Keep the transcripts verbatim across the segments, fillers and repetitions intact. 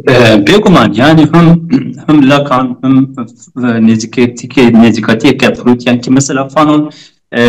E, bêguman, yani him, him Lacan, him, e, nêzîkatîkê, nêzîkatiyeke Freud, yani ki mesela Fanon, e,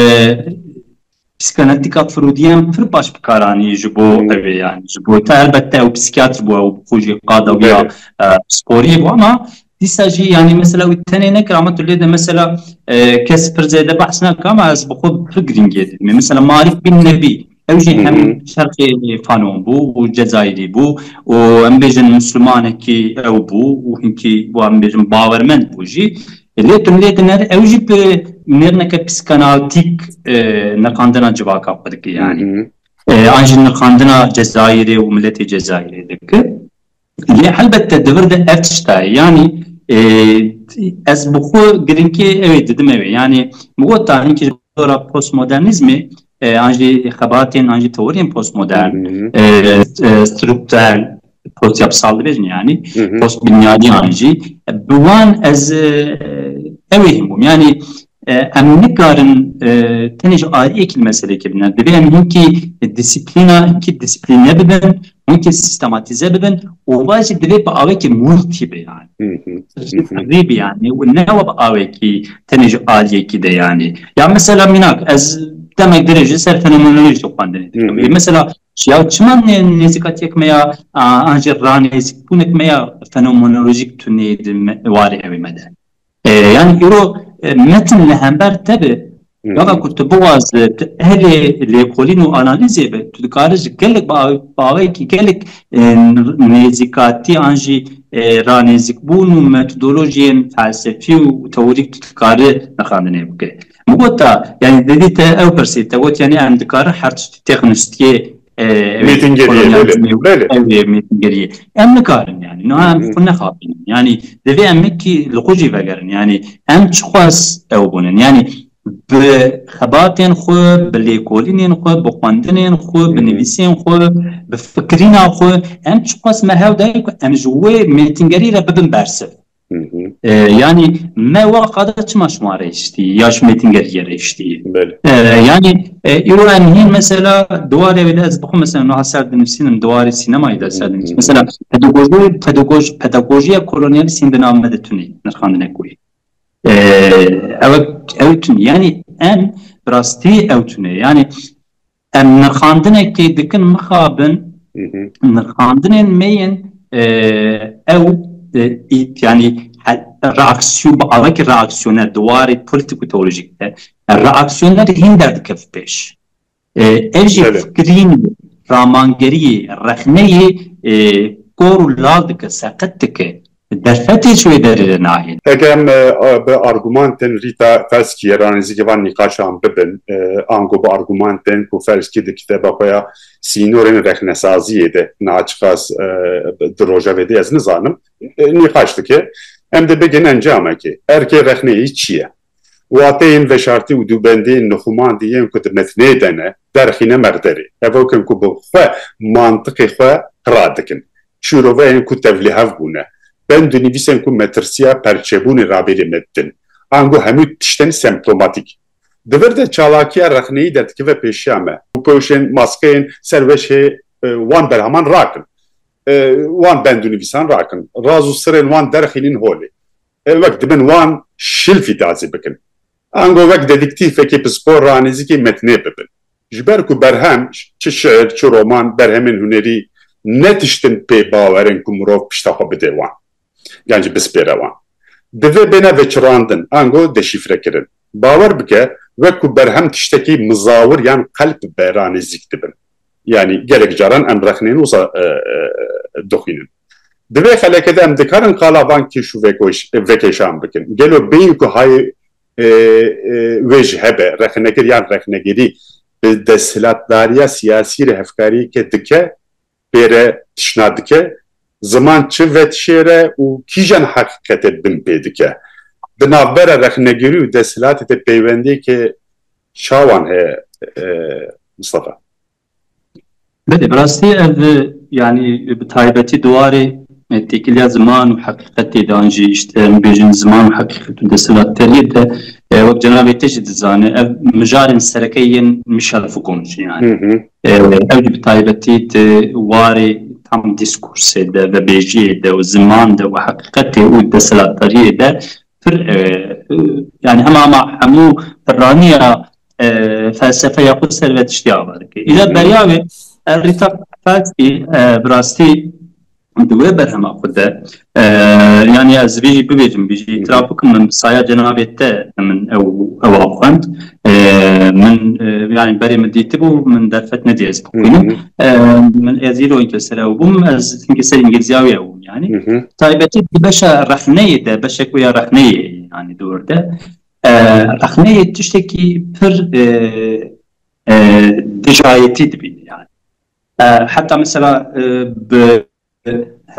psîkanalîtîka Freudiyen pir baş bi kar anî ji bo Hmm. ew ê, yani ji bo te elbette ew psîkiyatr bû, ew bi xwe jî qada wî ya, Belê. e, psikolî bû, ama dîsa jî yani mesela wî tenê nekir, ama tu lê de mesela, e, kes pir zêde behs nake, ama ez bi xwe pir girîngiyê didimê. Mesela Marîf bin Nebî, ew jî Hı hem hı. şerqê Fanon bû û Cezayirî bû û em bêjin Mislimanekî ew bû û hinkî bû, em bêjin bawermend bû jî. Lê tu lê diner ew jî bi nêrneke psîkanalîtîk, e, nirxandina civaka xwe dike yani. Hı hı. E, an jî nirxandina Cezayirê û miletê Cezayirê dike. Lê helbette di vir de ev tişt heye. Yani, e, ez bi xwe girîngê ew ê didim ew ê. Yani, min got ta hinkî ji dora postmodernîzmê, e, an jî xebatên, an jî teoriyên postmodern, Hı hı. e, e, strukturel, postyapsal dibêjin yani, Hı hı. postbinyadan jî. Bi wan ez, e, ew ê hîn bûm. Yani, e, em nikarin, e, tenê ji aliyekî li meselekê bine. Divê em hinkî disiplîna, hinkî disiplîne bibin, hinkî sîstematîze bibin û va jî divê bi awekî multî be yani. Hı hı. Hı hı. Rî be yani û ne we bi awekî tenê ji aliyekî de yani. Ya mesela mînak, ez demek dirêj li ser fenomenolojî xwendinê dikim. Hı hı. Mesela ya çima ne-, nêzîkatiyek me ya, a, an jî ranêzîkbûnek me ya fenomenolojîk tune di me, warê ew ê me de. E, yani îro, e, metin li hember te be, Hı hı. gava ku tu bixwazî, tu ehlê lêkolîn û analîzê be, tu dikarî ji gelek ba-, bawekî gelek, e, nêzîkatî an jî, e, ranêzîkbûn û metodolojiyên felsefî û teorîk tu dikarî nirxandinê bike. Min got ta, yani dedî te ew pirsî, te got yani em dikarin her tiştî têxin û stiyê, e, ew ê Mêtingeriyê, kolonyalîzmê belê, û belê. ew ê mêtingeriyê. Em nikarin yani. Niha em Hı hı. xwe nexapînin. Yani divê em wekî li xwe jî vegerin. Yani em çiqas ew bûnin. Yani bi xebatên xwe, bi lêkolînên xwe, bi xwendinên xwe, bi Hı hı. nivîsên xwe, bi fikirîna xwe, em çiqas me hew dayî ku em ji wê mêtingerî re bibin bersiv. Hı hı. E, yani me wa qada çima ji wan re hiştî ya ji mêtingeriyê re hiştî? Belê. E, yani, e, îro em hîn mesela di warê wê de ez bi xwe mesela niha ser dinivîsînim, di warê sînemayê de ser dinivîsînim. Hı hı. Mesela pedagojî, pedagoj-, pedagojiya kolonyalîst hîn di nav me de tune, nirxandinek wê. E, ew, ew tune. Yani em bi rastî ew tune. Yani em nirxandinekê dikin mixabin, Hı hı. nirxandinên me yên, e, ew, e, î-, yani he-, reaksiyon, bi awekî reaksiyoner di warê polîtîk û teolojîk de, reaksiyoner hîn derdikeve pêş. E, ev jî Belê. fikirîn, ramangeriyê, rexneyê, e, kor û lal dike, seqet dike. Derfetê ji wê derê re nahêle. Heke em, e, bi argumantên Rîta Felskî yê ranêzîkê van nîqaşan bibin, e, ango bi argumantên ku Felskî di kitêba xwe ya Sînorên Rexnesaziyê de niha çiqas, e, di rojevê de ez nizanim, e, nîqaş dike, em dê bigin encamekê. Erkê rexneyî çi ye? Wateyên veşartî û dûbendiyên nixumandî yên ku di metnê de ne, derxîne merderê. Ev ew kin ku bi xwe mantiqê xwe qira dikin. Şîroveyên ku tevlîhev bûne. Bend û nivîsên ku metirsiya perçebûnê rabêrê me didin. Ango hemû tiştên semptomatîk. Di vir de çalakiya rexneyî derdikeve pêşiya me. Pûpoşên, maskeyên ser weşê, e, wan berheman rakin. E, wan bend û nivîsan rakin. Raz û sirên wan derxînin holê. E, wek dibin wan şilfî dazî bikin. Ango wek dedîktîfekî pispor ranêzîkî metnê bibin. Ji ber ku berhem, çi şiir, çi roman, berhemên hunerî ne tiştin pê bawer in ku mirov pişta xwe bide wan. Yan jî bispêre wan. Divê bêne veçirandin, ango deşîfrekirin. Bawer bike, wek ku berhem tiştekî mizawir yan qelp be ranêzîk dibin. Yanî gelek caran em rexnên wisa, e, e, dixwînin. Di vê xelekê de em dikarin qala van kêş û vekoş-, vekêşan bikin. Gelo bêyî ku hayê, e, e, wê jî hebe, rexnegir yan rexnegirî bi desthilatdariya siyasî re hevkariyeke dike, pê re tişna dike, ziman çi vedişêre û kîjan heqîqetê bin pê dike. Di navbera rexnegirî û desthilatê de peywendiyeke çawan heye, e, Mustafa? Belê, bi rastî ev, e, yani bi taybetî di warê, e, têkiliya ziman û heqîqetê de, an jî işte em bêjin ziman û heqîqet û desthilatdariyê de, e, wek cenabê te jî dizane, ev mijarên sereke yên Michel Foucault jî yani. Hı hı. E, ew jî bi taybetî di warê hem dîskursê de, vebêjiyê de û ziman de û heqîqetê û desthilatdariyê de pir, e, e, yani hema hema hemû piraniya, e, felsefeya xwe ser ve tiştê ava dike. Îde beriya wê, e, Rîta Felskî, e, bi rastî di wê berhema xwe de, e, yani ez vê jî bibêjim, vê jî îtiraf bikim, min bi saya cenabê te min ew, ew xwend. E, min, e, yani berê min dîtibû, min derfet nediye ez bixwînim. E, min ez îro înce ser ew bûm, ez hinkî ser îngilîziya wê ew bûm yani. Taybetî di beşa rexneyê de, beşek wê ya rexneyê yani dor de. E, rexneyê tiştekî pir, e, e, dijayetî dibîne yani. E, heta mesela, e, bi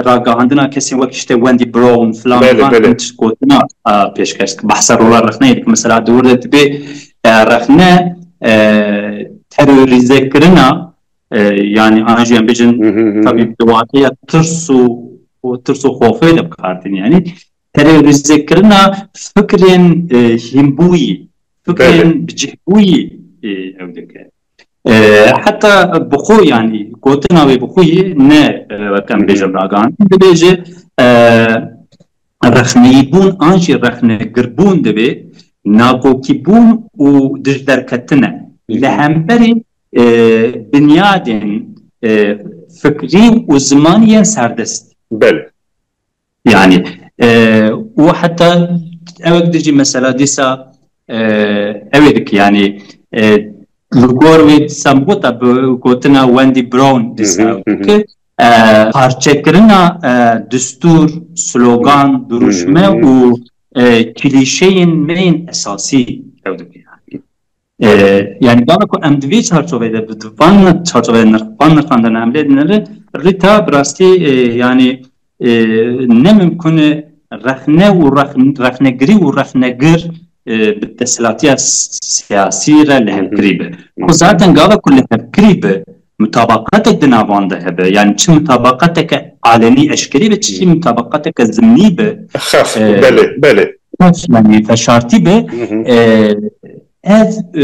ragihandina kesên wek işte Wendy Brown filan Belê, filan belê. Em tişt gotina, e, pêşkeş dike. Behsa rola rexneyê dike. Mesela di wir de dibê, e, rexne, e, terorîzekirina, e, yani an jî em bêjin Hı hı, hı hı. Tabî di wateya tirs û, û tirs û xofê de bi kar tîne yani. Terorîzekirina fikrên, e, hînbûyî, fikrên Belê. Bicihbûyî, e, ew dike. E, heta bi xwe, yani gotina wê bi xwe yê ne, e, wek em Hı hı. bêjin ragihandin, dibêje, e, rexneyîbûn an jî rexnegirbûn dibê nakokîbûn û dijderketin e. Hı hı. Li hemberî, e, binyadên, e, fikrî û zimanî yên serdest. Belê. Yani, e, û heta ewek dijî mesela dîsa, e, ewê dike, yani, e, li gor wê dîsa min gota bi gotina Wendy Brown dîsa Hı hı, hı hı. dike, e, parçekirina, e, distûr, slogan, Hı hı. duruşme û, e, klîşeyên me yên esasî ew dike yani. E, yani gava ku em di vê çarçoveyê de, bi van çarçoveyê nirx-, van nirxandina em lê dinêrin, Rîta bi rastî, e, yani, e, ne mimkun e rexne û rexn-, rexnegirî û rexnegir, e, bi desthilatiya s-, siyasî re li hevkirî be. Ku zaten gava ku li hevkirî be, mutabaqatek di navan de hebe. Yani çi mutabaqateke alenî eşkerî be, çi mutabaqateke zimnî be. Xef, E, belê, belê. Xef, yani veşartî be. Hı hı. E, ev, e,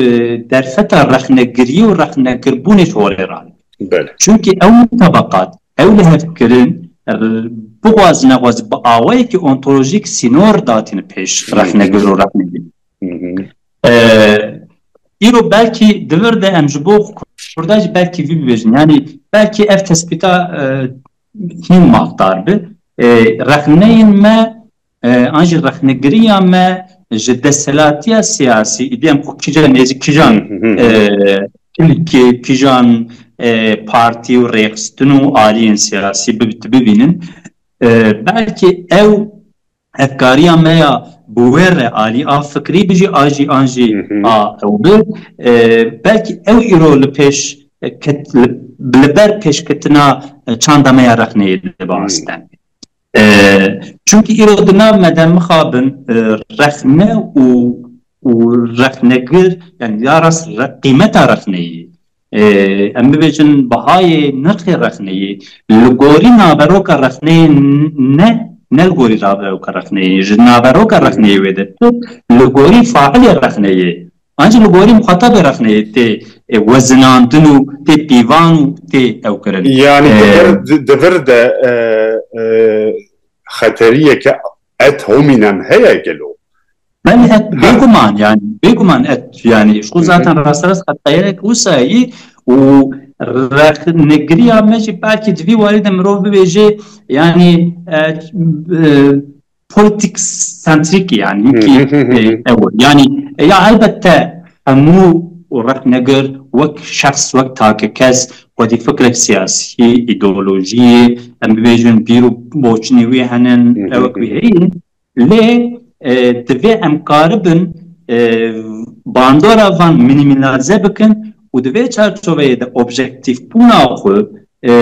derfeta rexnegiriyê û rexnegirbûnê ji holê radibe. Belê. Çunkî ew mutabaqat, ew lihevkirin, e, bixwaz nexwaz bi awayekî ontolojîk sînor datîne pêş Hı hı. rexnegir û rexnegir. Hı hı. E, îro belkî di vir de em ji bo Kurda jî belkî vî bibêjin. Yani belkî ev tespîta, e, hîn mafdar bi. E, rexneyên me, e, an jî rexnegiriya me ji desthilatiya siyasî, îdî em xwe kîjan nêzîk kîjan, Hı hı. e, kîjan, e, partî û rêxistin û aliyên siyasî bi-, bibînin. E, belkî ew hevkariya me ya bi wê re alî a fikrî bijî, a jî, an jî Hı hı. a ew bi, e, belkî ew îro li pêş, e, ket-, li, li ber pêşketina, e, çanda me ya rexneyê dibe Hı. asteng. E, çunkî îro di nav me de mixabin, e, rexne û, û rexnegir, yani ya rast re-, qîmeta rexneyê, e, em bibêjin bihayê nirxê rexneyê, li gorî naveroka rexneyê n-, ne, ne li gorî naveroka rexneyê, ji naveroka rexneyê wê de tu, li gorî failê rexneyê, an jî li gorî muxatabê rexneyê tê, e, wezinandin û tê pîvan û tê ew kirin. Yani E, di vir, di, di vir de, e, e, xeteriyeke ad hominem heye gelo? Belê, et, Ha. bêguman yani, bêguman et yani, ji xwe Hı hı. zaten rasterast xetayek wisa yî û rexnegiriya me jî belkî di vî warî de mirov bibêje yani, e, e, politik sentrîk yani, Hı hinkî, hı hı hı. e, ew. Yani, e, ya elbette hemû rexnegir wek şexs, wek takekes, xwedî fikrek siyasî, îdeolojiyê, em bibêjin bîr û boçinê wî henin, Hı hı ew wek wî hı. heyî. Lê, e, divê em karibin, e, bandora van minimalize bikin û di vê çarçoveyê de objektîfbûna xwe, e,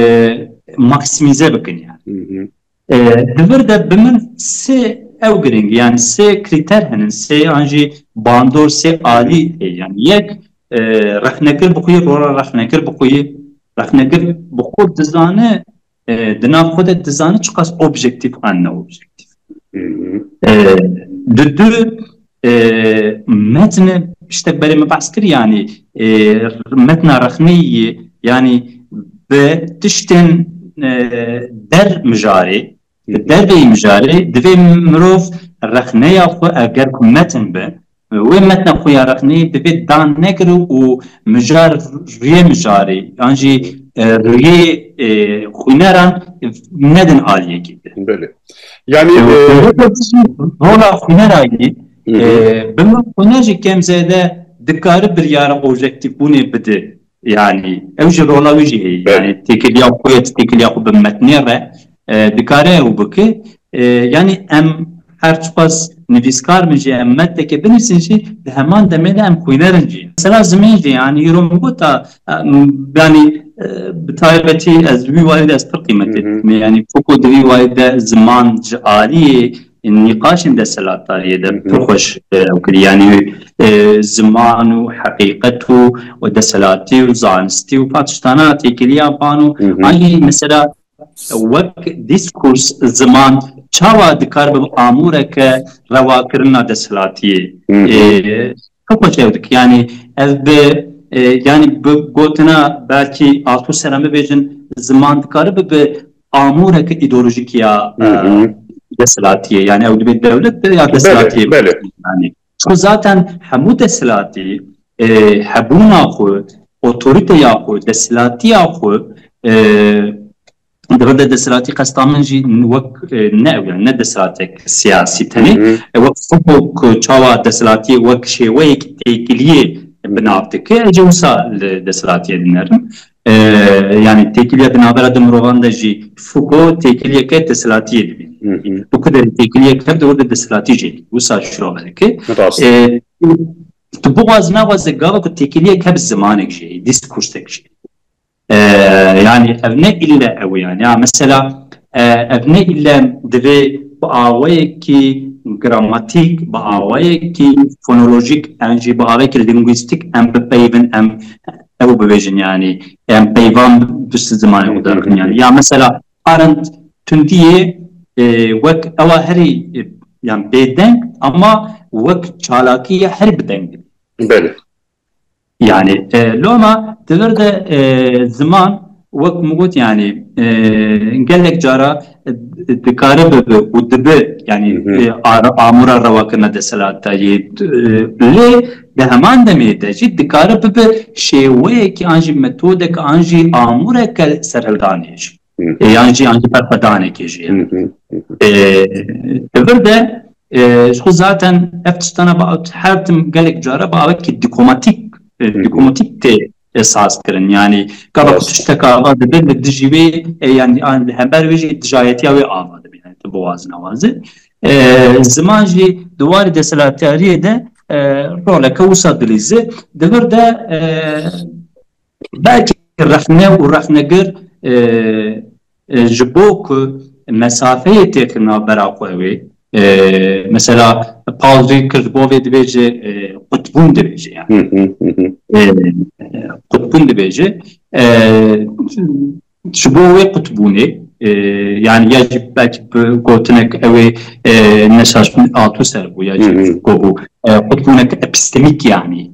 maksimîze bikin yani. Hı hı. E, di vir de bi min sê ew giring, yani sê krîter henin, sê an jî bandor, sê alî heye. Yani yek, e, rexnekir bi xwe yê, rola rexnekir bi xwe yê, rexnekir bi xwe dizane, e, di nav xwe de dizane çiqas objektîf an ne objektîf. Hı hı. E, di du, e, metne, işte berê me behs kir, yani, e, metna rexneyî, yani bi tiştên e, der mijarê, di derveyî mijarê divê mirov rexneya xwe, eger ku metin be, wê metna xwe ya rexneyê divê dan negire û mijar rûyê mijarê, yan jî, e, rûyê, e, xwîneran nedin aliyekî din. Belê. Yani, e, rola xwînerayî, e, bi min xwîner jî kêm zêde dikare biryara objektîfbûnê bide. Yani, ew jî rola wî jî heye. Belê. Yani, têkiliya xwe, têkiliya xwe bi metnê re, e, dikare ew bike. E, yani, em her çiqas nivîskar bin jî, em metnekê binivîsin jî, di heman demê de em xwîner in jî. Mesela zimên jî, yani, îro min got, e, yani, e, bi taybetî ez wî warî de ez pir qîmetê dikim. Yani, Foucault di vî warî de ziman ji aliyê nîqaşên desthilatdariyê de pir xweş, e, ew kirî. Yani, e, ziman û heqîqet û, û desthilatî û zanistî û pat tiştana têkiliya van û an jî mesela wek dîskurs ziman çawa dikar bi amûreke rewakirina desthilatiyê. E, pir xweş ew dike. Yani ev bi, e, yani bi gotina belkî Arthur Seran bibêjin, ziman dikare bibe amûreke îdeolojîk ya, e, desthilatiyê. Yani ew dibê dewlet be ya desthilatiyê be. Belê. Yani, çku zaten hemû desthilatî, e, hebûna xwe, otorîteya xwe, desthilatiya xwe, e, di vir de desthilatî qesta min jî wek, e, ne ew, yani ne desthilatek siyasî tenê, e, wek Foucault ku çawa desthilatiyê wek şêweyek têkiliyê bi nav dike, ez jî wisa li desthilatiyê dinerim. E, yani têkiliya di navbera du mirovan de jî Foucault têkiliyeke desthilatiyê dibîne. Tu ku derê têkiliyek hebe di wir de desthilatî jî wisa şirove dike. Rast. E, tu bixwaz nexwaze gava ku têkiliyek hebe zimanek jî, dîskursek jî. E, yani ev ne ille ew yani. Ya mesela, e, ev ne ille divê bi awayekî gramatîk, bi awayekî fonolojîk, yan jî bi awayekî lingwîstîk em bipeyivin, em ew bibêjin yani. Em peyvan piştî zimanê xwe derxin yani. Ya mesela Arendt tundiyê, e, wek ewa herî, e, yani bêdeng ama wek çalakî herî bideng. Belê. Yani, e, loma di vir de, e, ziman wek min got, yani, e, gelek cara, e, dikare bibe û dibe, yani, e, ara-, amûra rewakirina desthilatdariyê, e, lê di heman demê de jî dikare bibe şêweyekî an jî metodek an jî amûreke serhildanê jî. E, yan jî, yan jî berxwedanekê jî ye. E, di vir de, e, ji xwe zaten ev tiştana bi, her tim gelek cara bi awekî dîkomatîk, e, dîkomatîk tê, e, saz kirin. Yani, gava ku tiştek ava dibe li dijî wê, e, yani, an li hember wê jî dijayetiya wê ava dibe. Yani, tu biwazî newazî. E, ziman jî di warê desthilatdariyê de, e, roleke wisa dilîze. Di vir de, e, belkî rexne û rexnegir, e, e, ji bo ku mesafeyê têxe navbera xwe wê, e, mesela Paul Ricoeur ji bo vê dibêje, e, qutbûn dibêje yani. E, e, qutbûn dibêje. E, ji bo wê qutbûnê, e, yani ya jî belkî bi gotinek ew ê, e, neşaş Althusser bû ya jî Foucault bû. E, qutbûnek epistemîk yani.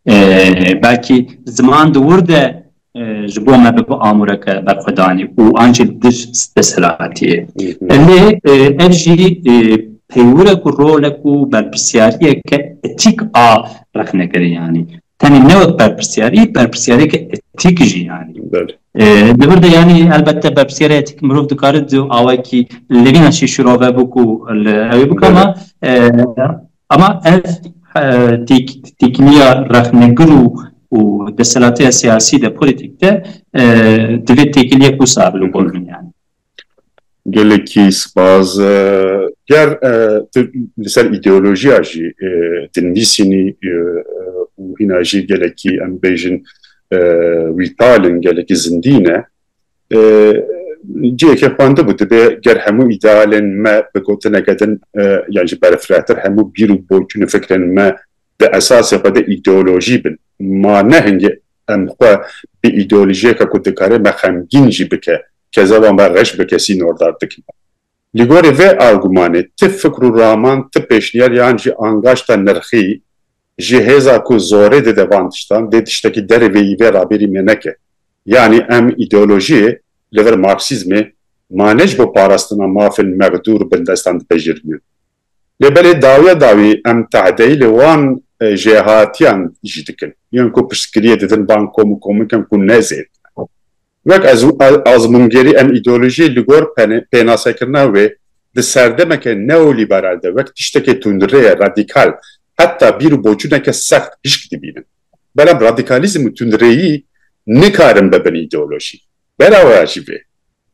E, belkî ziman di wir de, e, ji bo me bibe amûreke berxwedanî û an jî dij desthilatiyê. Lê, e, ev jî, e, peywirek û rolek û berpirsyariyeke etîk a rexnekirin yani. Tenê ne wek berpirsyarî, berpirsyariyeke etîk jî yani. Belê. E, di vir de yani elbette berpirsyariya etîk mirov dikare di awakî levîna şî şirove bû ku li ew ê bike ama, e, Ama ev, e, têk-, têkiliya rexnegir û, û desthilatiya siyasî de, polîtîk de, e, divê têkiliyek wisa bi li gor min yani. Gelekî spas. E, ger, e, tu li ser îdeolojiya jî, e, dinivîsînî, e, û hîna jî gelekî em bêjin, e, wîtal in, gelekî zindî ne. E, cihekê xwendibû, dibê ger hemû îdealên me bi gotineke din, e, yan jî berfirehtir hemû bîr û boçûn û fikrên me di esasê xwe de îdeolojî bin, ma ne hingê em xwe bi îdeolojiyeke ku dikare me xemgîn jî bike, kezeba me reş bike, sînordar dikin. Li gorî vê argumanê, ti fikr û raman, ti pêşniyar yan jî angaşta nirxî ji hêza ku zorê dide van tiştan, dê tiştekî derveyî vê rabêrî me neke. Yanî em îdeolojiyê li vir Marksîzmê mane ji bo parastina mafên mexdûr bindestan dipejirînin. Lê belê dawiya dawî em tehdeyî li wan, e, jêhatiyan jî dikin. Yên ku piştgiriyê didin van kom û komikên ku nezêd. Wek ez, ez, azmûngerî em îdeolojiyê li gor pene-, pênasekirina wê di serdemeke neolîberal de wek tiştekê tundrê ye, radîkal, heta bîr û boçûneke sext hişk dibînin. Belem radîkalîzm û tundrêyî nikarin bibin îdeolojî. Berawaya jî vê.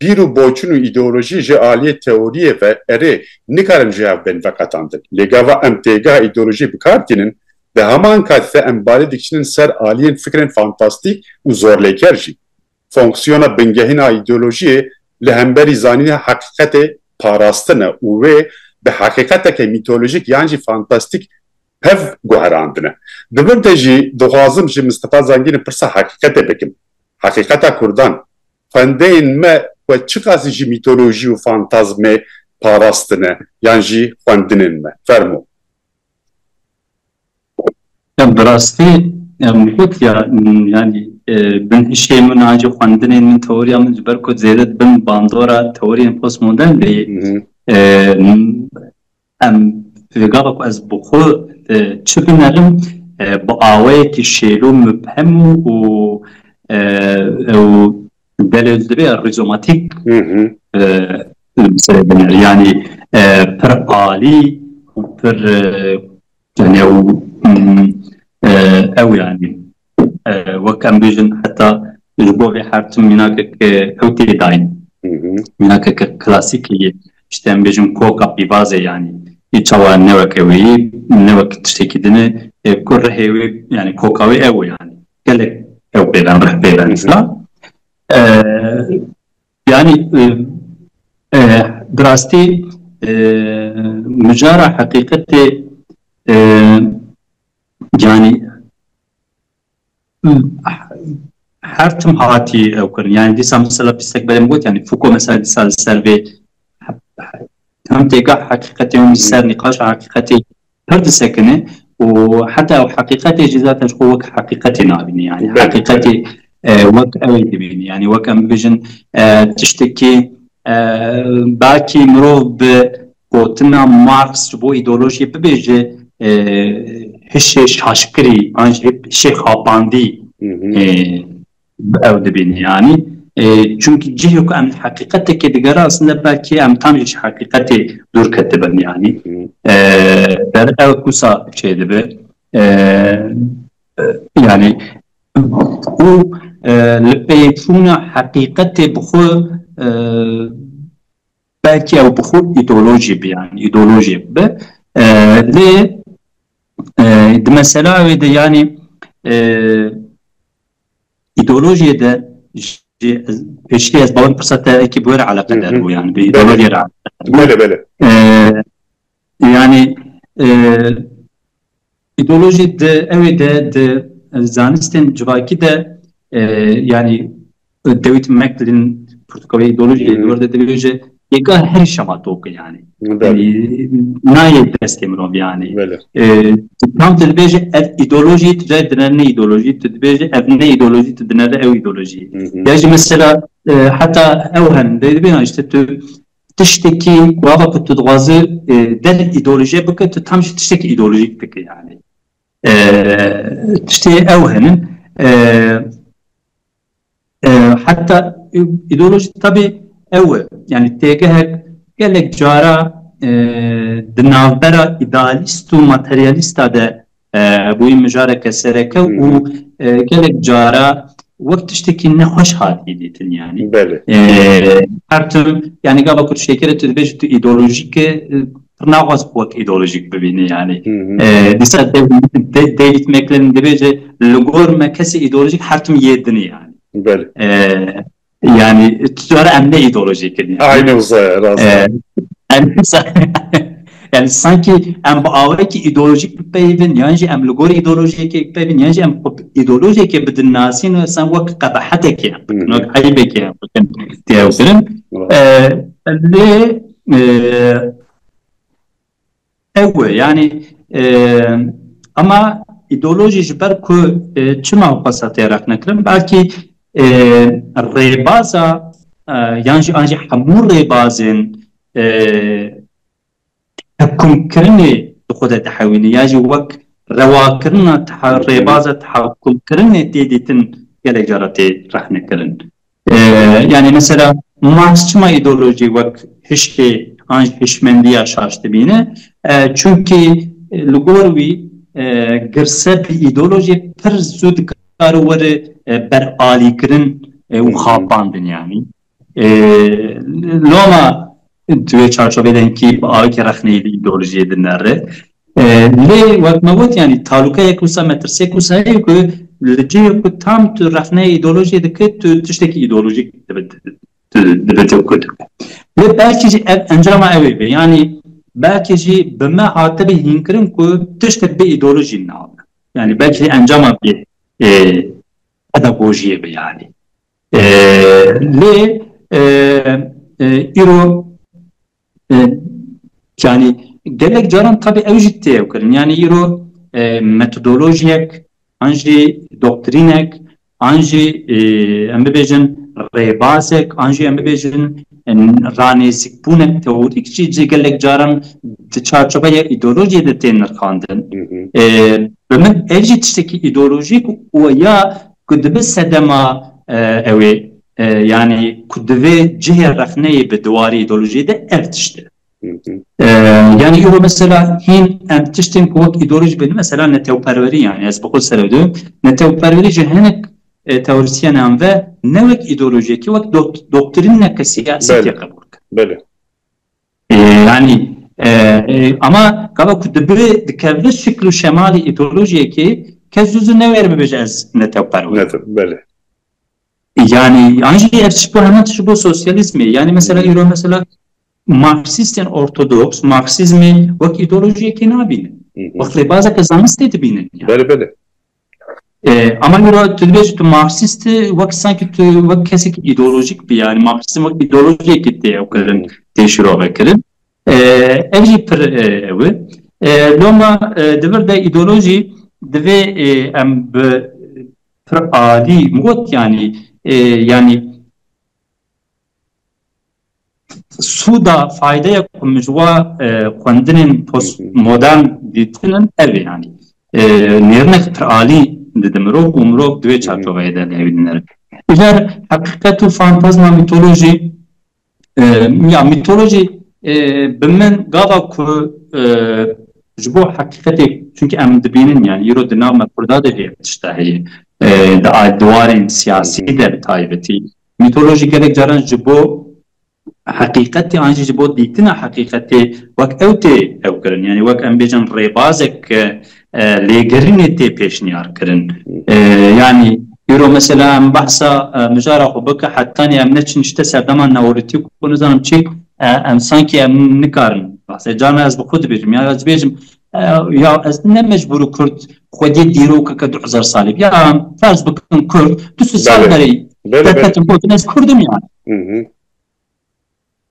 Bîr û boçûn û îdeolojî ji aliyê teoriyê ve erê nikarin ji hev bên veqetandin. Lê gava em têgeha îdeolojiyê bi kar tînin, di heman katî de em balê dikiçînin ser aliyên fikrên fantastîk û zorlêker jî. Fonksiyona bingehîn a îdeolojiyê li hemberî zanînê heqîqetê parastin e û wê bi heqîqeteke mîtolojîk yan jî fantastîk hev guherandine. Di vir de jî dixwazim ji Mistefa Zangînê pirsa heqîqetê bikim. Heqîqeta Kurdan. Xwendeyên me we çiqasî ji mîtolojî û fantazmê parastine yan jî xwendinên me? Fermo. Ya bi rastî em got ya, m, yanî, e, binhişê min an jî xwendinên min, teoriya min ji ber ku zêde dibin bandora teoriyên postmodern de, e, m, em vê gava ku ez bi xwe, e, çi binerim, e, bi awayekî şêlo mubhem û, û, e, û gelê dibe ya rîzomatîk, e, li ser biner. Yanî, e, pir alî û pir, e, yanî ew, mm, e, ew yanî, e, wek em bêjin heta ji bo vê her tim mînakek, e, ew tê dayîn. Mînakeke klasîk ye. İşte em bêjin koka pîvazê yanî. Ê çawa ne weke wê, ne wek tiştekî din e, e, ku rihê wê, yanî koka wê ew e yanî. Gelek ew pêven, rih pêven. E, yanî, e, e, bi rastî, e, mijara heqîqetê, e, yanî, her tim hatî ew kirin. Yanî dîsa mesela pistek berê min got, yanî Foucault mesela dîsa li ser vê hem têga heqîqetê û ser nîqaşa heqîqetê pir disekine û heta ew heqîqetê jî zaten ji xwe wek heqîqetê nabîne. Yanî heqîqetê, e, wek ew ê dibîne. Yanî wek em bibêjin, e, tiştekî, e, belkî mirov bi gotina Marx ji bo îdeolojiyê bibêje, e, hişê şaşkirî an jî hişê xapandî, e, ew dibîne yanî. E, çunkî cihê ku em li heqîqetekê digere aslında belkî em tam jî ji heqîqetê dûr ketibin yanî. E, der ew kusa çêdibe. E, e, yanî û, e, li pêçûna heqîqetê bi xwe, e, belkî ew bi xwe îdeolojî bi, yanî îdeolojî bi. E, lê, e, di mesela wê de yanî, e, îdeolojiyê de jî ez, pêştî ez bawer pirsa te ekî bi wê re eleqedar bû, yanî bi îdeolojiyê re eleqedar bû. Belê, belê. E, yanî, e, îdeolojî di ew ê de di zanistên civakî de, e, yanî David Macklin pirtûka wê îdeolojiyê di wir de dibêje, têga herî şema tok e yanî. Belê. Yanî nayê destê mirov yanî. Belê. E, tam tu dibêje ev îdeolojî, tu dibêje dinere ne îdeolojî, tu dibêje ev ne îdeolojî, tu dinere ew îdeolojî. Ya jî mesela, e, heta ew hen, dê dibêje işte tu tiştekî ku ava ku tu dixwaze, e, der îdeolojiyê bike, tu tam jî tiştekî îdeolojîk dike yanî. E, tiştê ew hene. E, e, heta îdeolojî tabî ew e. Yanî têgehek gelek cara, e, di navbera îdealîst û materyalîsta de, e, bûyî mijareke sereke û, e, gelek cara wek tiştekî nexweş hatî dîtin yanî. Belê. E, her tim, yanî gava ku tiştekê re tu dibêjî tu îdeolojîk e, e, pir naxwaz xwe wek îdeolojîk bibîne yanî. E, dîsa David, Da-, David Macklin dibêje, li gor me kesê îdeolojîk her tim yê din e yanî. Belê. E, yanî tu dibêje em ne îdeolojîk in yanî. Aynı uzay, rast. E, yanî, yanî sankî em bi awayekî îdeolojîk bipeyivin, yan jî em li gor îdeolojiyekê bipeyivin, yan jî em xwe bi îdeolojiyekê bidinasînin, sen wek qebehetekê em bikin, wek eybekê em bikin tê ew kirin. E, lê, e, ew e, yanî, e, ama îdeolojî ji ber ku, e, çima xwesa tê rexnekirin, belkî, e, rêbaza, e, yan jî an jî hemû rêbazên, e, hevkumkirinê di xwe de dihewîne, ya jî wek rewakirina teha-, rêbaza tehevkumkirinê tê dîtin gelek cara tê rexnekirin. E, yani mesela Marx çima îdeolojî wek hişkê an jî hişmendiya şaş dibîne? E, çunkî, e, li gor wî, e, girse bi îdeolojî pir zû dikare were, e, beralîkirin, e, û xapandin yani. E, loma di wê çarçovê de hinkî bi awekî rexneyî li îdeolojiyê dinere. E, lê wek me got, yani talûkeyek wisa metirsêk wisa heye ku li cihê ku tam tu rexneyê îdeolojiyê dike, tu tiştekî îdeolojîk dibe, tu, dibe tu ku dike. Lê belkî jî ev, encama ew ê be. Yani belkî jî bi me hatibe hînkirin ku tiştek bi îdeolojî nabe. Yani belkî encama bir, e, pedagojiyê be yani. E, lê, e, e, îro, e, yani gelek caran tabi ew jî tê ew kirin. Yani îro, e, metodolojiyek, an jî doktrînek, an jî, e, em bibêjin rêbazek, an jî em bibêjin, e, ranêzîkbûnek teorîk jî, jî gelek caran di çarçoveya îdeolojiyê de tên nirxandin. E, bi min ev jî tiştekî îdeolojîk û ya ku dibe sedema, e, ew ê, e, yani ku divê cihê rexneyê bi di warê îdeolojiyê de ev tişt e. E, yani îro mesela hîn em tiştên ku wek îdeolojî bêne, mesela netewperwerî, yani ez bi xwe serevdibim, netewperwerî ji hinek, e, teorisyenan ve ne wek îdeolojiyekî, wek dok-, doktrîneke siyasetê qebûl kir. E, yani, e, e, ama gava ku dibe dikeve şikl û şemalê îdeolojiyekê, kes zû zû newêre bibêje ez netewperwer. Yani an jî ev tişt bo hemen tişt bo sosyalîzmê. Yani mesela îro mesela Marksîstên ortodoks Marksîzmê wek îdeolojiyekê nabînin. Wek rêbazeke zanistê dibînin yani. E, ama îro tu dibêjî tu Marksîst î, wek sankî tu wek kesekî îdeolojîk bî, yani Marksîzm wek îdeolojiyekê tê ew kirin, tê şîrove kirin. E, ev jî pir, e, ew e. E, loma, e, di vir de îdeolojî divê, e, em bi pir alî, min got yani, e, yani sûda, faydeya ku min ji wa, e, xwendinên postmodern dîtinin ev e yani. E, nêrinek pir alî dide mirov û mirov di wê çarçoveyê de dihewî dinere. Îcar heqîqet û fantazma mîtolojî, e, ya mîtolojî, e, bi min gava ku, e, ji bo heqîqetê, çunkî em dibînin yani îro di nav me Kurda de vê tişta heye. E, di a-, di warên siyasî de bi taybetî. Mîtolojî gelek caran ji bo heqîqetê an jî ji bo dîtina heqîqetê wek ew tê ew kirin. Yani wek em bêjin rêbazek, e, e, lêgerînê tê pêşniyar kirin. E, yani îro mesela em behsa, e, mijara xwe bike, hetanî em neçin işte serdema neolîtîk û nizanim çi, e, em sankî em nikarin. Behsê carna ez bi xwe dibêjim. Ya ez dibêjim, e, ya ez ne mecbûr û Kurd xwediyê dîrokeke du hezar salî. Ya em ferz bikin Kurd du sed sal berê derketin gotin ez Kurd im yani.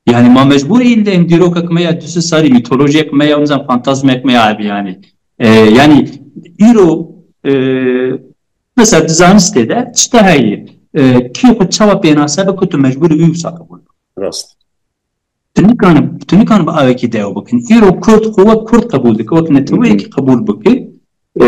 Yani ma mecbûr î lê dîrokek me ya du sed salî, mîtolojiyek me ya, nizam fantazmek me ya hebî yani. E, yani îro, e, mesela di zanistê de tişta heye. E, kî xwe çawa pênase bike, tu mecbûr î wî wisa qebûl bike. Rast. Tu nikane, tu nikane bi awekî de ew bikin. Îro Kurd xwe wek Kurd qebûl dike, wek neteweyekî qebûl bike. E,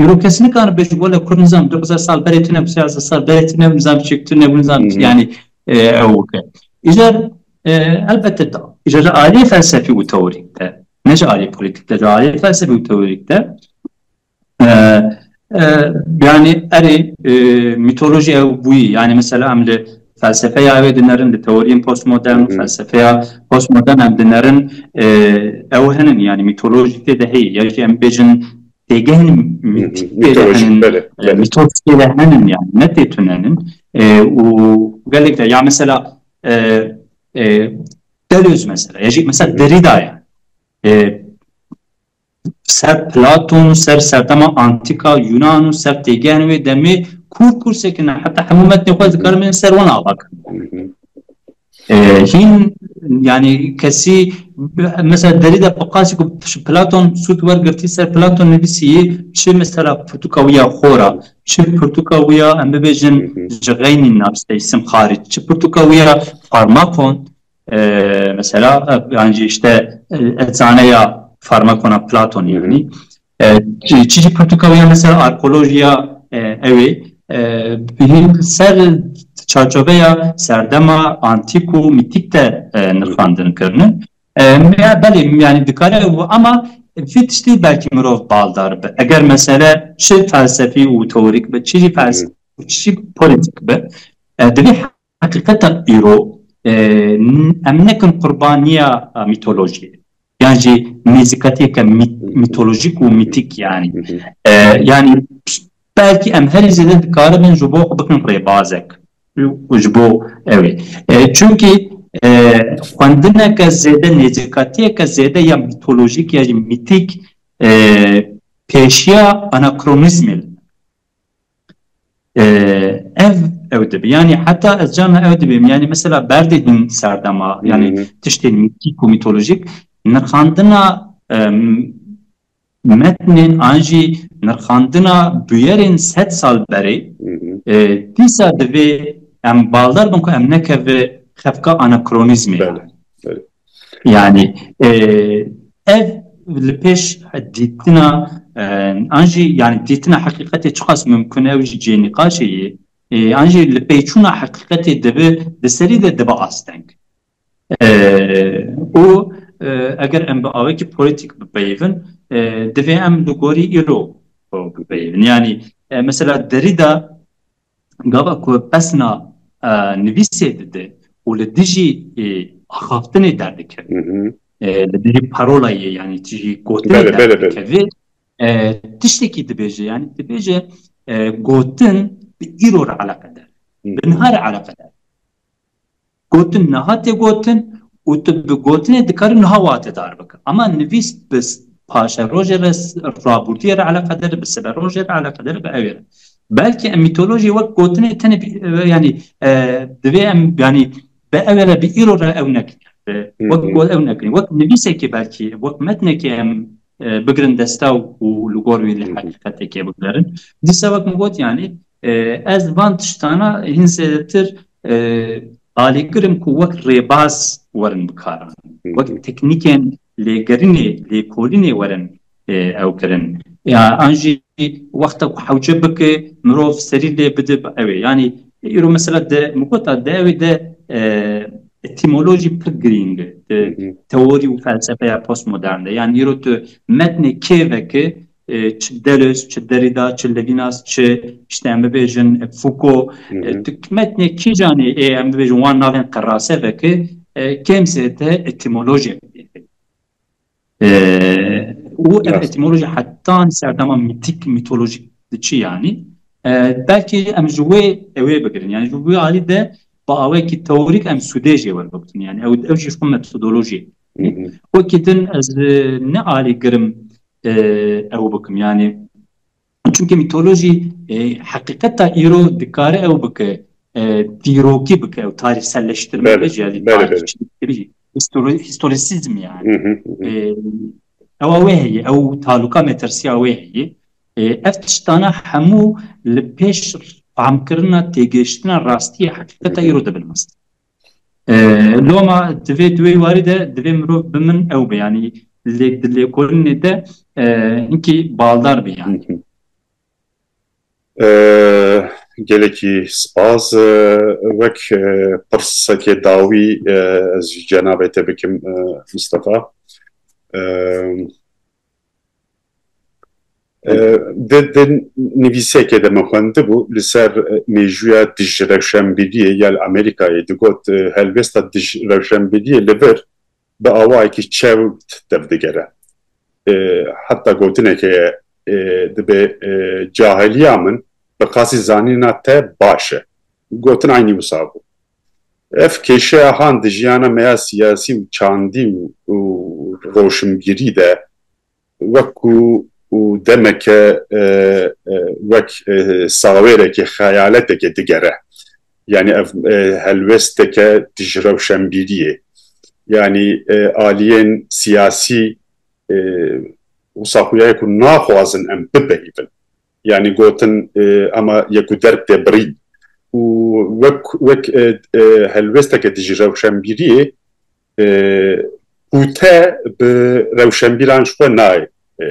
îro kes nikare bêje, wele Kurd nizam du hezar sal berê tune, sê hezar sal berê tune, nizam çik tune, nizam yani, e, ew ke. Îcar, e, elbette da. Îcar ji aliyê felsefî û teorîk de. Ne ji aliyê polîtîk de, ji aliyê felsefî û teorîk de. E, e, yani erê, e, mîtolojî ew bûyî. Yani mesela em li felsefeya ew ê dinerin, li teoriyên postmodern, felsefeya postmodern em dinerin, e, ew hene, yani mîtolojî tê de heye. Ya jî em bêjin têgehên mîtîk tê de hene, e, mîtolojî tê de hene yani, ne tê tune ne. E, û gelek de, ya mesela, e, e, Deleuze mesela, ya jî mesela Derrida ya. E, ser Platon, ser serdema antîka Yunan û ser têgehên wê demê kûr kûr sekine, heta hemû metnê xwe dikarin ser wan ava kirin. E, hîn Yani kesî, mesela Derrîda bi qasî ku Platon sûd wergirtî ser Platon nivîsî, çi mesela pirtûka wî ya xora, çi pirtûka wî ya, em bibêjin, ji xeynî nabisteysim xaric, çi pirtûka wî ya farmakon, e, mesela, e, yani işte, e, eczane ya farmakona Platon yani. E, çi, çi jî pirtûka wî ya mesela arkeolojiya, e, ew ê, e, bi ser çarçoveya serdema antîk û mîtîk de, e, nirxandin kirinin. E, me-, belê, yani dikare û, ama vî tiştî belkî mirov baldar bi. Eger mesele çi felsefî û teorîk bi, çi jî fels-, çi jî polîtîk bi, e, divê heqîqeta îro, e, n-, em nekin qurbaniya, e, mîtolojiyê. Yan jî nêzîkatiyeke mî-, mîtolojîk û mîtîk yani. E, yani belkî em herî zêde dikaribin ji bo xwe bikin rêbazek. Ji bo ew ê. E, çunkî, e, xwendineke zêde, nêzîkatiyeke zêde ya mîtolojîk ya jî mîtîk, e, pêşiya anakronîzmê. E, ev, ew dibe. Yani heta ez carna ew dibêm. Yani mesela berdê din serdema, yani tiştên mîtîk û mîtolojîk, nirxandina, e, metnên an jî nirxandina bûyerên sed sal berê, e, dîsa divê em baldar bin ku em nekeve xefka anakronîzmê. Belê, belê. Yani, e, ev li pêş dîtina, e, an jî, yani dîtina heqîqetê çiqas mimkun e, ew jî cihê nîqaşê ye. E, an jî li pêçûna heqîqetê dibe, di serî de dibe asteng. E, û, e, eger em bi awekî polîtîk bipeyivin, e, divê em li gorî îro bipeyivin. Yani, e, mesela Derrîda gava ku pesna, e, nivîsê dide û li dijî, e, axaftinê derdikeve, e, li dijî parolayê, yani dijî gotinê derdikeve, e, tiştekî dibêje, yani dibêje, e, gotin bi îro re eleqedar, bi niha re eleqedar. Gotin niha tê gotin û tu bi gotinê dikarî niha watedar bike. Ama nivîs bi s-, paşerojê re, s-, rabûrdiyê re eleqedar, bi siberojê re eleqedar, bi ew re. Belkî em mîtolojî wek gotinê tenê bi, e, yani, e, divê em, yani, bi ew re, bi îro re ew nekin. E, wek go-, ew nekin. Wek nivîsekê belkî, wek metnekê em, e, bigirin desta û li gor wî li heqîqetekê biguherin. Dîsa wek min got, yani, e, ez van tiştana hin zêdetir, e, alîgir im ku wek rêbaz werin bikaran. Wek teknîkên lêgerînê, lêkolînê werin, e, ew kirin. Ya, an jî wexta ku hewce bike, mirov serî lê bide, ew ê. Yani, îro mesela de, min gota de ew ê de, e, etimolojî pir girîng e. Di teorî û felsefeya postmodern de. Yani, îro tu metnê kê veke, e, çi Deleuze, çi Derrida, çi Levinas, çi, işte, em bibêjin, e, Foucault, e, tu metnê kîjanê ê, em bibêjin, wan navên qerase veke, e, kêm zêde etimolojiyek dê. E, û ev etimolojî hetan serdema mîtîk, mîtolojîk diçi yani. E, belkî em ji wê ewê bigirin. Yani ji wê alî de bi awekî teorîk em sûdê jê werbigrin. Yani ew, ew jî xwe metodolojî. Wekî din ez, e, ne alîgir im, e, ew bikim. Yani, çunke mîtolojî, e, heqîqeta îro dikare ew bike, e, dîrokî bike, ew tarîhselleştirme bike, yani tarîhçî bike, histori-, historisizm yani. E, ew wê heye, ew taluka metirsiya wê heye. E, ev tiştana hemû li pêş fehmkirina, têgihiştina rastiyê heqîqeta îro dibin mast. E, loma divê di wê warî de divê mirov bi min ew be, yani lê, di lêkolînê de, e, hinkî baldar be yani. E, gelekî spas. E, wek, e, pirsekê dawî, e, ez jî cenabê te bikim, e, Mistefa. E, E, di, di nivîseke de min xwendibû li ser, e, mêjûya dijrewşenbîriyê ya li Amerîkayê digot, e, helwesta dijrewşenbîriyê li vir bi awayekî çewt tevdigere. E, heta gotineke, e, dibe, e, cahiliya min bi qasî zanîna te baş e. Gotin eynî wisa bû. Ev kêşeya han di jiyana me ya siyasî û çandî û, û roşnbîrî de wek ku û demeke, e, e, wek, e, sawêrekê, xeyaletekê digere. Yani ev, e, helwesteke dijrewşenbîriyê. Yanî e, aliyên siyasî e, wisa xuya ye ku naxwazin em bipeyivin. Yanî gotin e, ama yek û derb tê birîn. Û wek, wek e, e, helwêsteke dijî rewşenbîriyê e, pûte bi rewşenbîran ji xwe nayê e,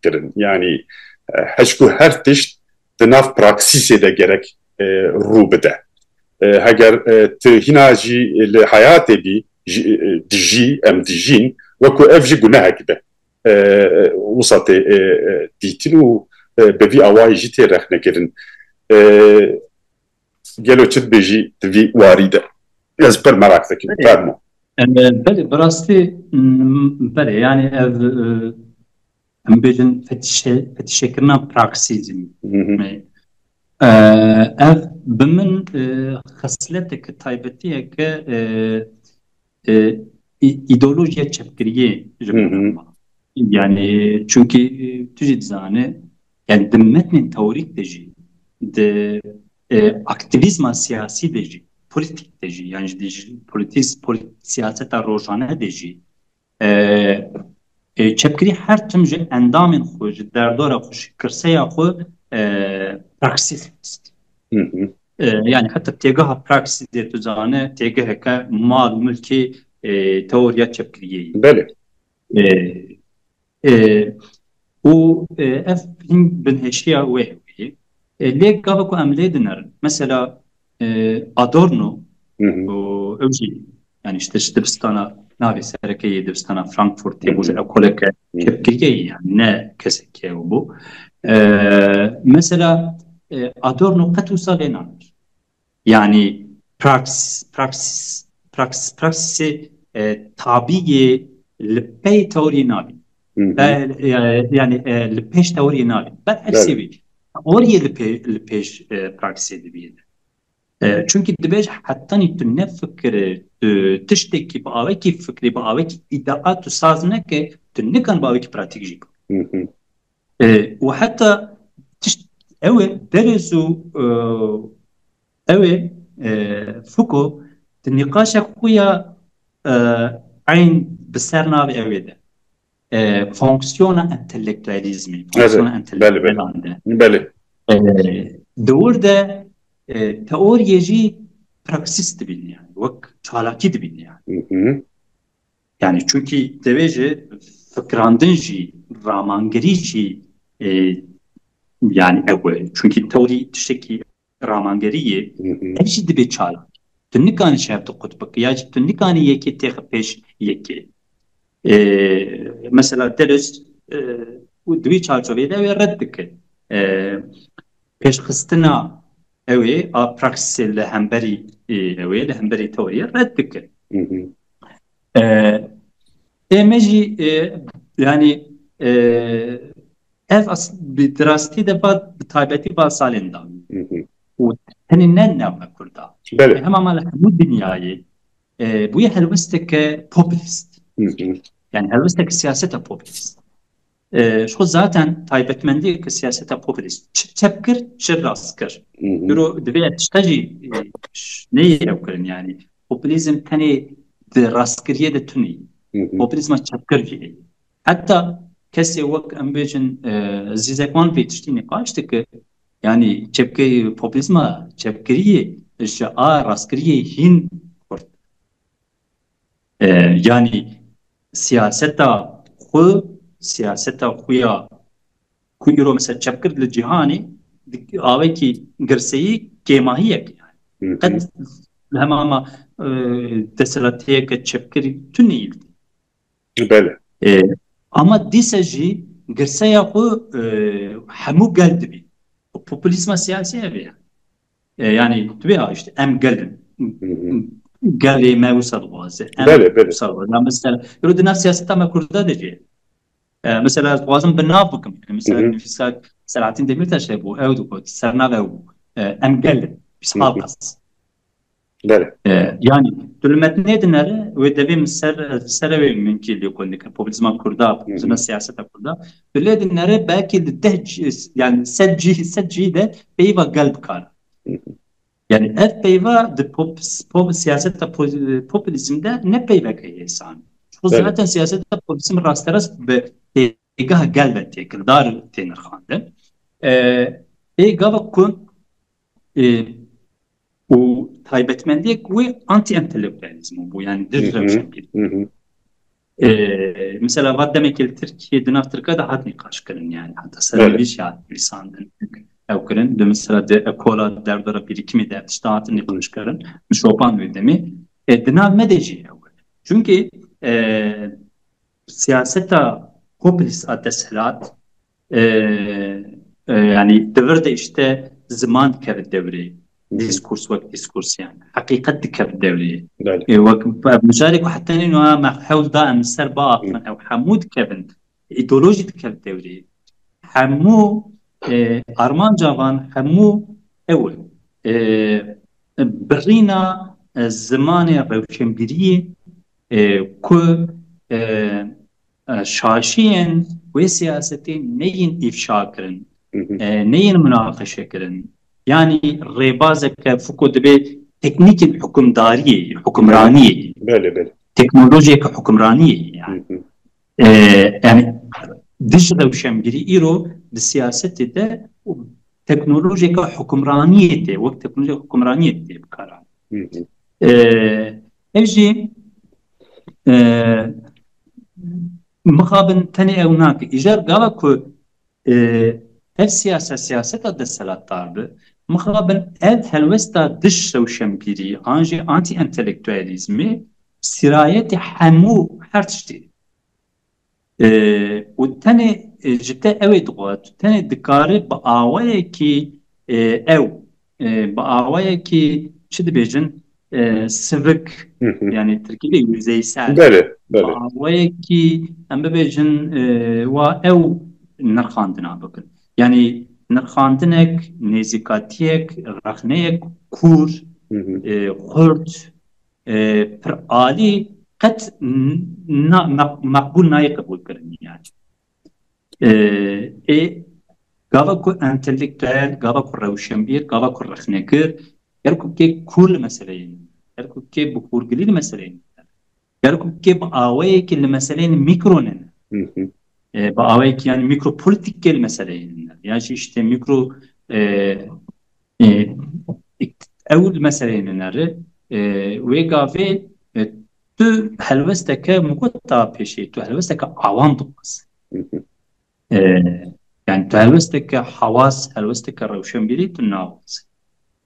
kirin. Yanî e, heçku her tişt di nav praksîsê de gerek e, rû bide. E, heger e, tu hîna jî li heyatê bî, jî, e, dijî, em dijîn, wekû ev jî gunehek be. E, wisa tê e, e, dîtin û e, bi vî awayî jî tê rexnekirin. E, gelo çi dibêjî di vî warî de? Ez pir meraq dikim. Belê. Fermo. E, belê, bi rastî, m, belê, yani ev, e, em bêjin fetişe-, fetişekirina praksîzm. Hı hı. E, ev bi min e, xesleteke taybetiyeke e, e, î-, îdeolojiya çepkiriyê ji Hı hı. min re ma. Yani çünkü e, tu jî dizane, yani di metnên teorîk de jî, di e, aktivîzma siyasî de jî, polîtîk de jî, yani jî di jî polîtîz-, polît-, siyaseta rojane de jî, e, e, çepkirî her tim ji endamên xwe, ji derdora xwe, ji kirseya xwe e, praksîs xwest. Hı hı. E, yani heta têgeha praksî dê tu zane, têgeheke mal û milkê e, teoriya çepkiriyê ye. Belê. E, e, û e, ev hîn binhêşiya wê hewî. E, lê gava ku em lê dinerin, mesela e, Adorno Hı hı. û ew jî, yani işte ji dibistana navê sereke yê dibistana Frankfurtê bû, ji Hı hı. ekoleke Hı. çepkiriyê ye, yani ne kesekî ew bû. E, mesela e, Adorno qet wisa lê nanir. Yani praks, praks, praks, praksîsê e, tabî yê li pey teoriyê nabî. Hı hı. Be, e, yani e, li pêş teoriyê nabî. Ber'eksê Belê. wî. Teoriyê li pê-, li pêş e, praksê dibîne. E, çünkü dibêje hetanî tu nefikire, tu tiştekî bi awekî fikrî, bi awekî îdea tu saz neke, tu nikan bi awekî pratîk jî bikî. Hı hı. E, û heta tişt, ew ê Deleuze û e, ew ê e, Foucault di nîqaşek xwe ya e, eyn bi ser navê ew ê de. E, fonksiyona entelektuelîzmê, Evet, fonksiyona belê, belê. entelektuelan de. Belê. E, di wir de e, teoriyê jî praksîs dibîne yani, wek çalakî dibîne yani. Hı hı. Yani çünkü divê ji fikrandin jî, ramangirî jî e, yani ew e. Çünkü teorî tiştekî ramangerî ye, Hı hı. ev jî dibe çalak. Tu nikanî şev tu qut bikî, ya jî tu nikanî yekê têxi pêş yekê. E, mesela Deleuze e, û di wî çarçoveyê de ew ê red dike. E, pêşxistina ew ê a praksisê li hemberî e, ew ê, li hemberî teoriyê red dike. Hı hı. E, ê me jî e, yani e, ev as, bi, di rastî de va, bi taybetî va salên da. Hı hı. Û tenê ne nava Kurda. Belê. E, hema ma li hemû dinyayê e, bûye helwesteke populist. Hı hı. Yani helwesteke siyaseta populist. E, ji xwe zaten taybetmendiyeke siyaseta populist. Çi çepkir, çi rastkir. Hı hı. Diro divê tişta jî e, ş- neyê ew kirin yani. Populizm tenê di rastkiriyê de tune ye. Hı hı. Populizma çepkir jî heye. Heta kesê wek em bêjin e, Zîzek Wan vê tiştî nîqaş dike. Yani çepkirî, populizma çepkiriyê ji a rastkiriyê hîn xurt. E, yani siyaseta xwe, siyaseta xwe ya ku îro mesela çepkir li cîhanê di awekî girseyî kêmahiyek yani. Hı hı. Qet li hema ma e, desthilatiyeke çepkirî tune yî. Belê. E, ama dîse jî girseya xwe e, hemû gel dibî. Populîzma siyasî ev e. E, yani tu bê ha işte em gel in. Hı hı. Gelê me wisa dixwaze. Em Belê, belê. wisa dixwaze. Ya mesela, îro di nav siyaseta me Kurda de jî. E, mesela ez dixwazim bi nav bikim. Yani mesela Hı hı. nivîskar Selahattin Demirtaş hebû, ew digot, sernav ew bû. E, em gel in. Biz Hı hı. halk as. Belê. E, yani tu li metnê dinere, wê devê min ser, ser ew ê min kî lêkolîn dikim. Populîzma Kurda, populîzma Hı hı. siyaseta Kurda. Tu lê dinere belkî li deh cî, yani sed cî, sed cî de peyva gel bikar. Hı hı. Yani ev peyva di pop, pop, siyaseta po- populîzm de ne peyveke hêsan. Çiku zaten siyaseta populîzm rasterast bi têgeha gel ve tê kir, dar tê nirxandin. E, ê gava ku e, û taybetmendiyek wê anti-entelektuelîzm bû, yani dij rewşenbîr. E, mesela va demekê li Tirkiyê di nav Tirka de hat nîqaş kirin, yani heta sernivîş hat nivîsandin, ew kirin. Di mesela di ekola derdora birîkimê de ev tişta hatin nîqaş kirin. Min şopand wê demê. E, di nav me de jî ew e. Çunkî e, siyaseta populîst a desthilat e, e, yani di vir de işte ziman dikeve dewrê. Dîskurs wek dîskurs yani. Heqîqet dikeve dewrê. E, wek mijarê ku heta nîno me hewl da em li ser biaxivin, ew hemû dikevin. Îdeolojî dikeve dewrê. Hemû e, armanca van hemû ew e. E, birîna e, zimanê rewşenbîriyê e, ku e, e, şaşiyên wê siyasetê neyên îfşa kirin, e, neyên munaqeşe kirin. Yani rêbazeke Foucault dibê teknîkên hukimdariyê, hukimraniyê, belê, belê. Teknolojiyeke hukimraniyê yani. E, yani dij rewşenbîrî îro di siyasetê de teknolojiyeke hukimraniyê tê, wek teknolojiyeke hukimraniyê tê bikaran. E, ev jî e, mixabin tenê ew nake. Îcar gava ku e, ev siyasa, siyaseta desthilatdar bi, mixabin ev helwesta dij rewşenbîrî, an jî anti-entelektuelîzmê sirayetê hemû her tiştî. E, û tenê e, ji te ew ê dixwat, tenê dikare bi awayekî e, ew, e, bi awayekî çi dibêjin, e, sivik, yani Tirkî de yüzeysel. Belê, belê. Bi awayekî em bibêjin e, wa ew nirxandina bikin. Yani nirxandinek, nêzîkatiyek, rexneyek kûr, e, xurt, e, pir alî qet n- na, mek- mekbûl nayê qebûl kirin yani. E, ê gava ku entelektuel, gava ku rewşenbîr, gava ku rexnekir, ger ku kê kûr li meseleyê, ger ku kê bi kûrgilî li meseleyê, ger ku kê bi awayekî li meseleyên mîkro ne, e, bi awayekî yani mîkropolitîkê li meseleyê ne, yan jî işte mîkro e, e, ew li meseleyê nênere, e, wê gavê e, tu helwesteke mugota pêşî, tu helwesteke awam dixwaz. E, yani tu helwesteke hawas, helwesteke rewşenbîrî tu nawaz.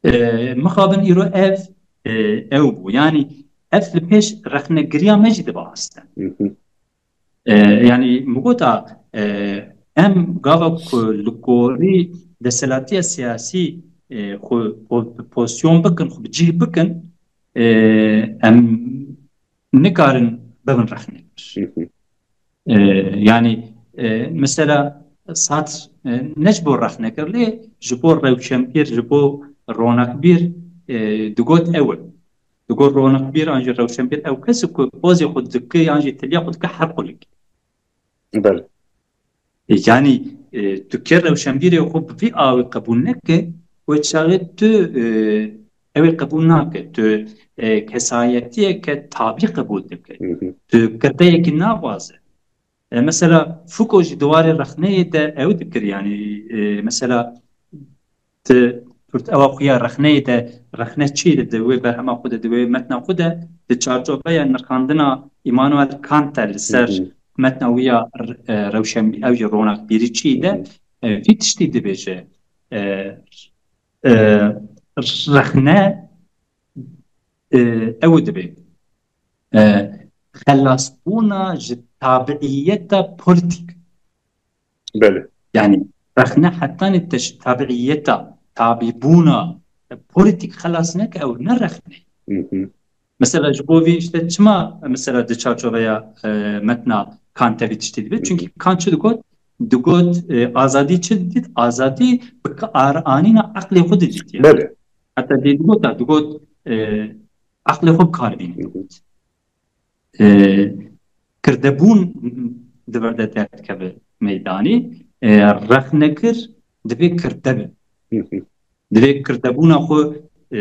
E, mixabin îro ev e, ew bû. Yani ev li pêş rexnegiriya me jî dibe aslında. E, yani min gota e, em gava ku li gorî desthilatiya siyasî e, xwe po- pozisyon bikin, xwe bi cih bikin, e, em nikarin bibin rexnekir. E, yani e, mesela Sartre e, ne ji bo rexnekir lê ji bo rewşenbîr, ji bo ronakbîr e, digot ew e. Digot ronakbîr an jî rewşenbîr ew kes e ku pozê xwe dike yan jî teliya xwe dike her qulik. Belê. E, yani e, tu kê rewşenbîrê xwe bi vî awê qebûl neke, wê çaxê tu e, ew ê qebûl nake. Tu e, kesayetiyeke tabî qebûl dike. Tu kirdeyekî naxwaze. E, mesela Foucault jî di warê rexneyê de ew dikir, yani e, mesela tu, tu ewa xuya rexneyê de, rexne çi de, di wê berhema xwe de, di wê metna xwe de, di çarçoveya nirxandina Immanuel Kant de li ser metna wî ya r- e, rewşenbî-, ew jî ronakbîrî çi de, e, vî tiştî dibêje. E, e, rexne e, ew dibe. E, xelasbûna ji tabiiyeta polîtîk. Belê. Yani rexne hetanî te ji tabiiyeta, tabîbûna e, polîtîk xelas neke, ew ne rexne. Mesela ji bo vî işte çima mesela di çarçoveya e, metna Kantê vî tiştî dibe? Çünkü Kant çi digot? Digot e, azadî çi didît? Azadî bi kar anîna eqlê xwe didît. Yani. Belê. Heta dê digot, digot e, eqlê xwe bi kar bîne. E, kirdebûn di vir de derdikeve meydanê. E, rexnekir divê kirde be. Divê kirdebûna xwe e,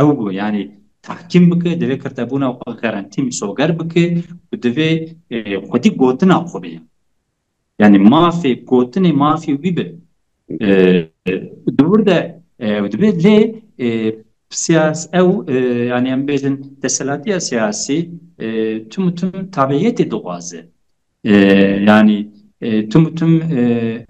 ew bû, yanî tahkîm bike, divê kirtebûna xwe garantî misoger bike û divê, e, xwedî gotina xwe bê. Yanî mafê gotinê mafê wî be. E, di wir de, e, divê lê, e, siyas-, ew, e, yanî em bêjin desthilatiya siyasî, e, tim û tim tabiiyetê dixwaze. E, yanî, e, tim û tim, e,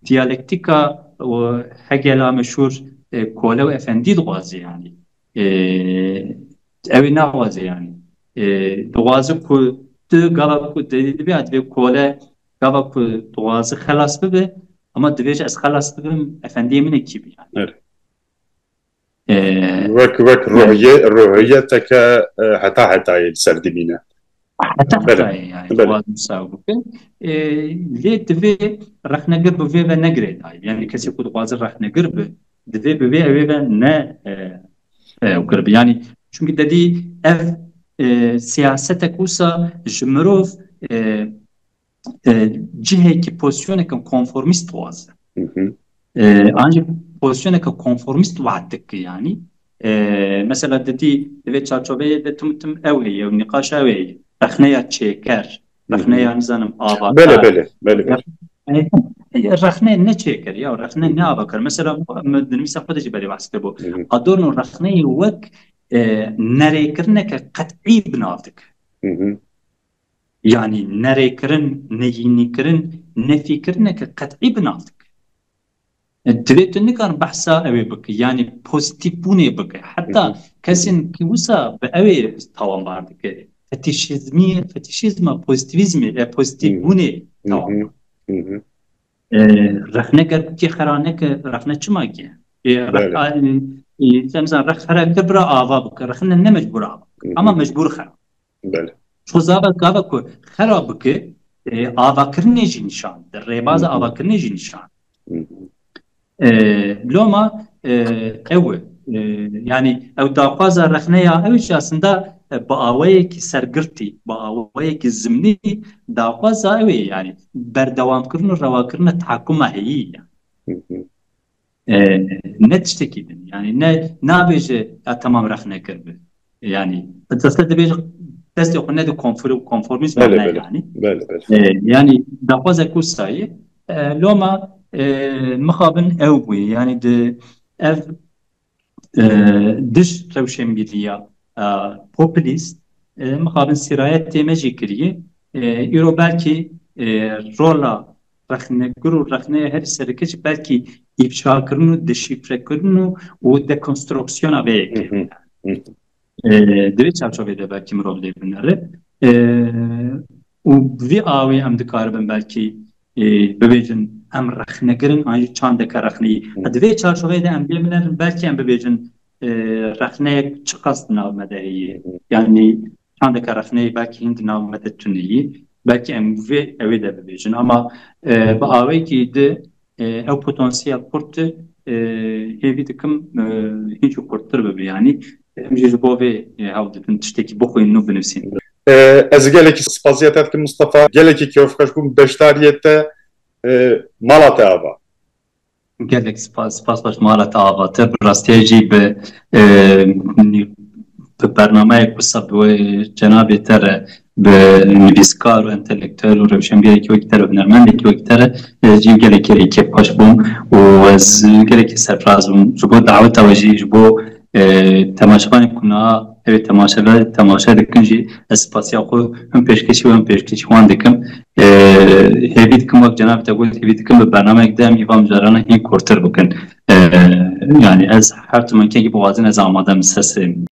diyalektîka û hegela meşhûr, e, kole û efendî dixwaze yanî. E, ew ê naxwaze yanî. E, dixwaze ku tu gava ku de-, dibe, divê kole gava ku dixwaze xelas bibe, ama divê jî ez xelas bibim, efendiyê min ê kî be yanî. Evet. E, Wek, wek ruhiye, ruhiyeteke, e, heta hetayê li ser dimîne. Heta Belê, hetayê yanî belê. Dixwaze wisa bike. E, lê divê rexnegir bi vê ve negirê dayî. Yanî kesê ku dixwaze rexnegir bi, divê bi vê ew ê ve ne, e, e, ew kiribi. Yanî çunkî dedî ev, e, siyasetek wisa ji mirov, e, e, cihekî pozisyoneke konformîst dixwaze. Hı hı. E, an jî pozisyoneke konformîst wad dike yanî. E, mesela dedî di vê çarçoveyê de tim tim ew heye, ew nîqaş ew heye. Rexneya çêker, Hı hı. rexneya nizanim avakar. Belê, belê, belê, belê. E, e, rexne ne çêker ya, rexne ne avakar. Mesela min di nivîsa xwe de jî belê behs kiribû. Hı hı. Adorno rexneyê wek, e, nerêkirineke qet'î bi nav dike. Hı hı. Yanî nerêkirin, neyînîkirin, nefîkirineke qet'î bi nav dike. E, divê tu nikarin behsa ew ê bike, yanî pozîtîfbûnê bike. Heta Hı hı. kesên ki wisa bi ew ê tawanbar dike. Fetîşizmî, fetîşizma pozîtîvîzmê, e, pozîtîfbûnê Hı hı. tawanbar. Hı hı. E, rexne ger kê xera neke, rexne çima kê? E, Belê. rexne, e, e, sen zan, rex xera kir bira ava bike. Rexne ne mecbur ava bike. Hı hı. Ama mecbur xera. Belê. Ço zava gava ku xera bike, e, avakirinê jî nîşan de, rêbaza Hı hı. avakirinê jî nîşan. Hı hı. E, loma, e, ew e, e, yanî ew daxwaza rexneya ew jî aslında, e, bi awayekî sergirtî, bi awayekî zimnî daxwaza ew ê, yanî berdewamkirin û rewakirina tehakuma heyî ye. Hı hı. E, ne tiştekî din. Yanî ne nabêje ya temam rexne kiribe. Yanî deste dibêje destê xwe nede konfor-, konformîzm Belê, ne belê. yanî. Belê, belê. E, yanî daxwaza ku sayî, e, loma, e, mixabin ew bûye. Yanî di ev, e, dij rewşenbîriya, e, populîst, e, mixabin sîrayetê me jî kiriye. E, îro belkî, e, rola rexnegir û rexneya herî sereke jî belkî îfşakirin û deşîfrekirin û, û dekonstruksiyona vê yekê. Hı hı. Hı hı. E, di vê çarçovê de belkî mirov lê binere. E, û bi vî awê em dikaribin belkî, e, bibêjin em rexnegirin, an jî çandeke rexneyî. Hı. Di vê çarçoveyê de em lê binerin, belkî em bibêjin, e, rexneyek çiqas di nav me de heye. Hı hı. Yanî çandeke rexneyî belkî hin di nav me de tune yî. Belkî em vê ewê de bibêjin. Ama, e, bi awekî di, e, ew potansiyel xurt, e, hêvî dikim, e, hîn jî xurttir bibe. Yanî em jî ji bo vê, e, hewl dikin tiştekî bixwînin û binivîsîn. E, ez gelekî spasiya te dikim Mustafa. Gelekî kêfxweş bûm beşdariyê te, e, mala te ava. Gelek spas, spas baş mala te ava te. Bi rastî jî bi, e, bi bernameyek wisa bi cenabê te re, bi nivîskar û entelektuel û rewşenbîrekî wekî te re, hunermendekî wekî te re, e, jî gelekî kêfxweş bûm û ez gelekî serfiraz bûm ji bo daweta we jî, ji bo, e, temaşevanên ku niha ew ê temaşe, temaşe dikin jî ez spasiya xwe him pêşkêşî we him pêşkêşî wan dikim. E, hêvî dikim wek cenabê te got, hêvî dikim bi bernameyek de em îvan mijarana hîn kurtir bikin. E, yanî ez her çimankekî bixwazin ez amade me ser serê min.